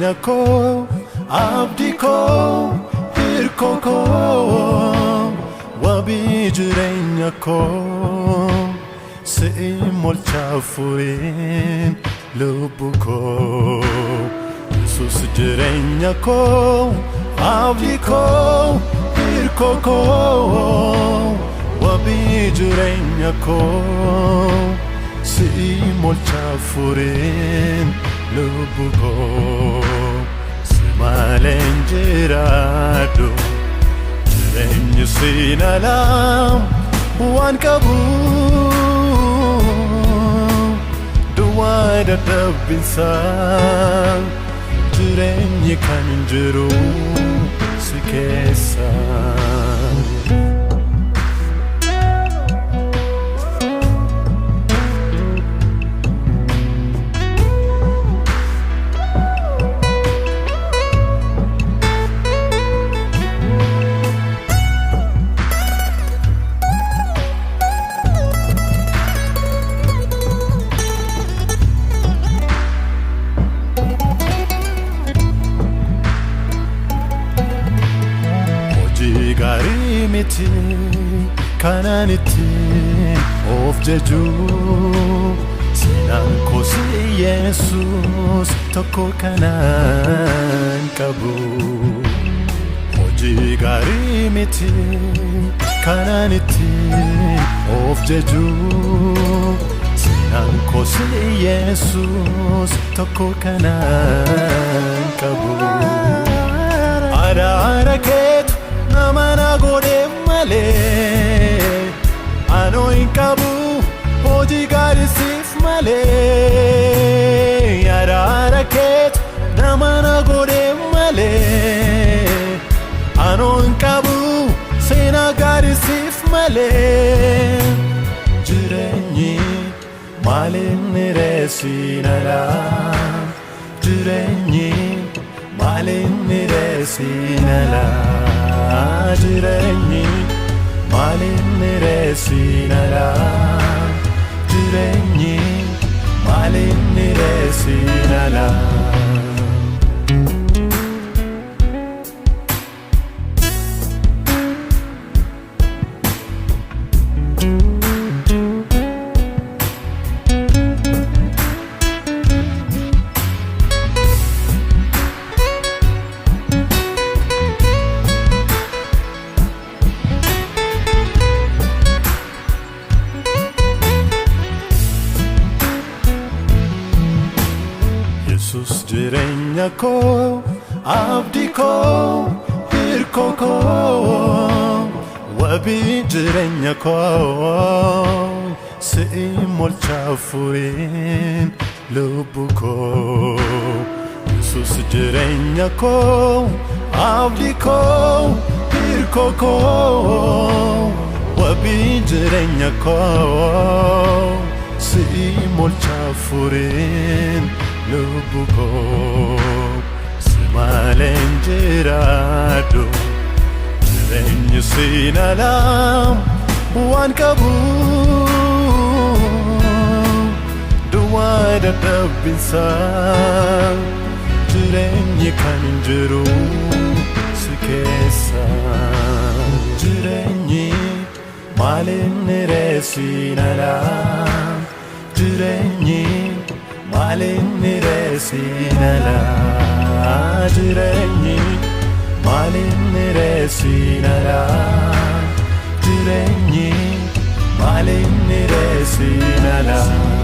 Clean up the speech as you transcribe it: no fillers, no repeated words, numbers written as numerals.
Jireenya koo, abdii koo, hirkoo koo, wabii jireenya koo, si'i molchaa furiin lubbuu koo. Yesus jireenya koo, abdii koo, hirkoo koo, wabii jireenya koo, si'i molchaa furiin lubbuu koo. Si malee hin jiraadhu, jireenyi siin alaa waan qabu. Duwwaa dadhabbiinsa, jireenyi kan hin jiru si keessa. Hojii gaarii miti kanaan ittiin of jaju, seenaan kosi Yesus tokko kanaan qabu. Hojii gaarii miti kanaan ittiin of jaju, seenaan kosi Yesus tokko kanaan qabu. Araara keetu nama na godhe malee, anoo hin qabu hojii gaarii siif malee. Araara keetu nama na godhe malee, anoo hin qabu seenaa gaarii siif malee. Jireenyi maaliin reesiin alaa? Jireenyi maaliin reesiin alaa? Jireenyi maaliin reesiin alaa? Jireenyi maaliin reesiin alaa? Yesus jireenya koo, abdii koo, hirkoo koo, wabii jireenya koo, si'i molchaa furiin lubbuu koo. Yesus jireenya koo, abdii koo, hirkoo koo, wabii jireenya koo, si'i molchaa furiin lubbuu koo. Si malee hin jiraadhu, jireenyi siin alaa waan qabu. Duwwaa dadhabbiinsa, jireenyi kan hin jiru si keessa. Jireenyi maaliin reesiin alaa? Jireenyi maaliin reesiin alaa? Jireenyi maaliin reesiin alaa? Jireenyi maaliin reesiin alaa?